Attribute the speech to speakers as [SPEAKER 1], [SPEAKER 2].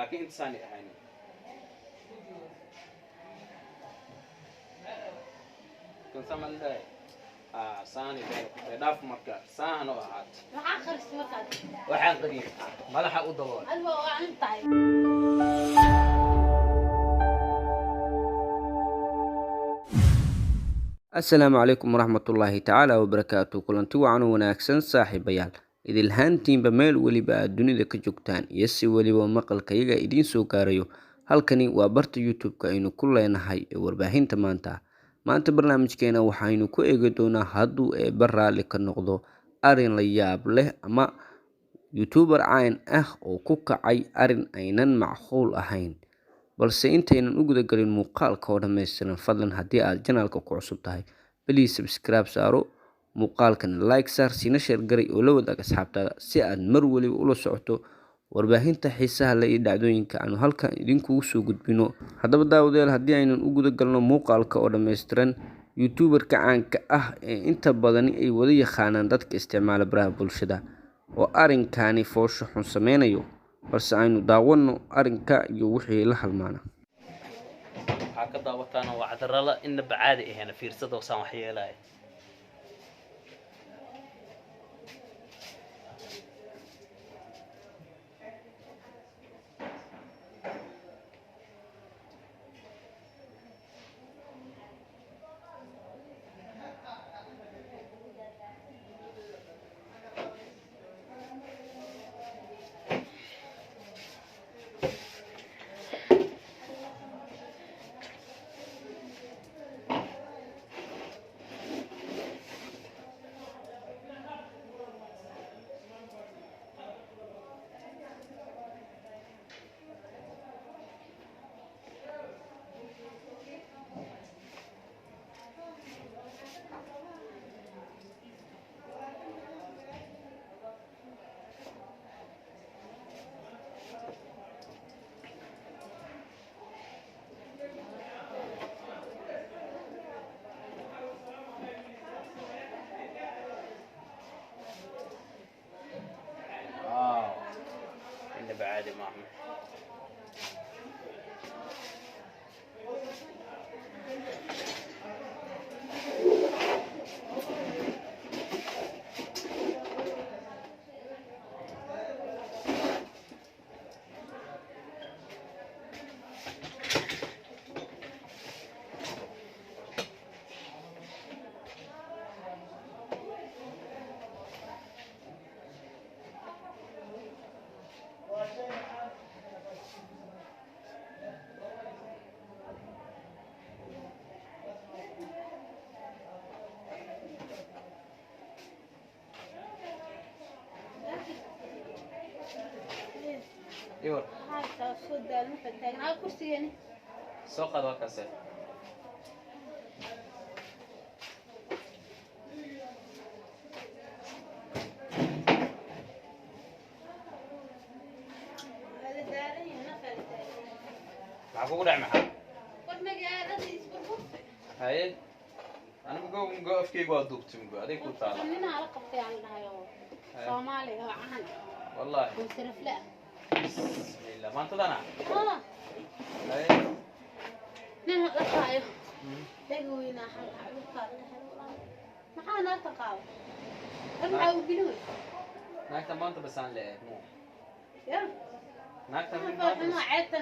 [SPEAKER 1] Laakiin intasaanay ahaynin. Kan sama leedahay. Saani bay noqotay. Dhaaf marka saan oo ahaat.
[SPEAKER 2] Maxaa qaristay markaad?
[SPEAKER 3] Waxaan qariyay madaxa u dabool.
[SPEAKER 2] Adiga waa intahay.
[SPEAKER 4] Asalaamu calaykum waraxmatullaahi tacaala wabarakaatu. Kulanti wacan oo wanaagsan saaxiibayaal, idilhaantiinba meel weliba aad dunida ka joogtaan iyo si weliba maqalkayaga idiin soo gaarayo. Halkani waa barta YouTube-ka aynu ku leenahay ee warbaahinta maanta. Maanta barnaamijkeena waxaynu ku eegi doonaa, hadduu eebba raalli ka noqdo, arrin la yaab leh ama YouTuber caan ah oo ku kacay arrin aynan macquul ahayn. Balse intaynan u gudagelin muuqaalka oo dhammaystiran, fadlan haddii aad channelka ku cusub tahay, please subscribe saaro, muuqaalkana like saar, siina share garay oo la wadaag asxaabtaada si aad mar weliba ula socoto warbaahinta xiisaha leh iyo dhacdooyinka aanu halkan idinkugu soo gudbino. Haddaba daawadayaal, haddii aynan u guda galno muuqaalka oo dhammaystiran, YouTuber-ka caanka ah ee inta badani ay wada yaqaanaan dadka isticmaala baraha bulshada oo arrinkani foosha xun sameynayo, balse aynu daawano arrinka iyo wixii la halmaana.
[SPEAKER 3] Waxaa ka daawataana waa cadarala inaba caadi ahayn. Fiirsado saan wax yeelaya.
[SPEAKER 1] Wow, inaba caadi maaha. Iwar.
[SPEAKER 2] Maxaa soo daalin taagan? Aa, kursigeeni.
[SPEAKER 1] Soo qaad, waa kaase.
[SPEAKER 2] Waa la daalan yahay, nafaa la daalan.
[SPEAKER 1] Maxaa kugu dhac? Maxaa?
[SPEAKER 2] War magaalada isburburtay.
[SPEAKER 1] Haye, anigu go go afkeyga waa duubtay mugo aday ku taala.
[SPEAKER 2] Ninaa la qabtay aan dhahay oo Soomaaliga oo caan
[SPEAKER 1] Wallahi.
[SPEAKER 2] oo sarafle ah.
[SPEAKER 1] Bismillah, maantadana?
[SPEAKER 2] Ah.
[SPEAKER 1] Haye.
[SPEAKER 2] Nin la dhaqaayo. Dhaga weynaa xal dhulkaa la dhahay. Maxaa naagta qaaba? War maxaa u geli wey?
[SPEAKER 1] Naagta maanta basaan le mu
[SPEAKER 2] Ya.
[SPEAKER 1] naagta
[SPEAKER 2] Maxaa
[SPEAKER 1] maanta
[SPEAKER 2] xumaa ceebtan.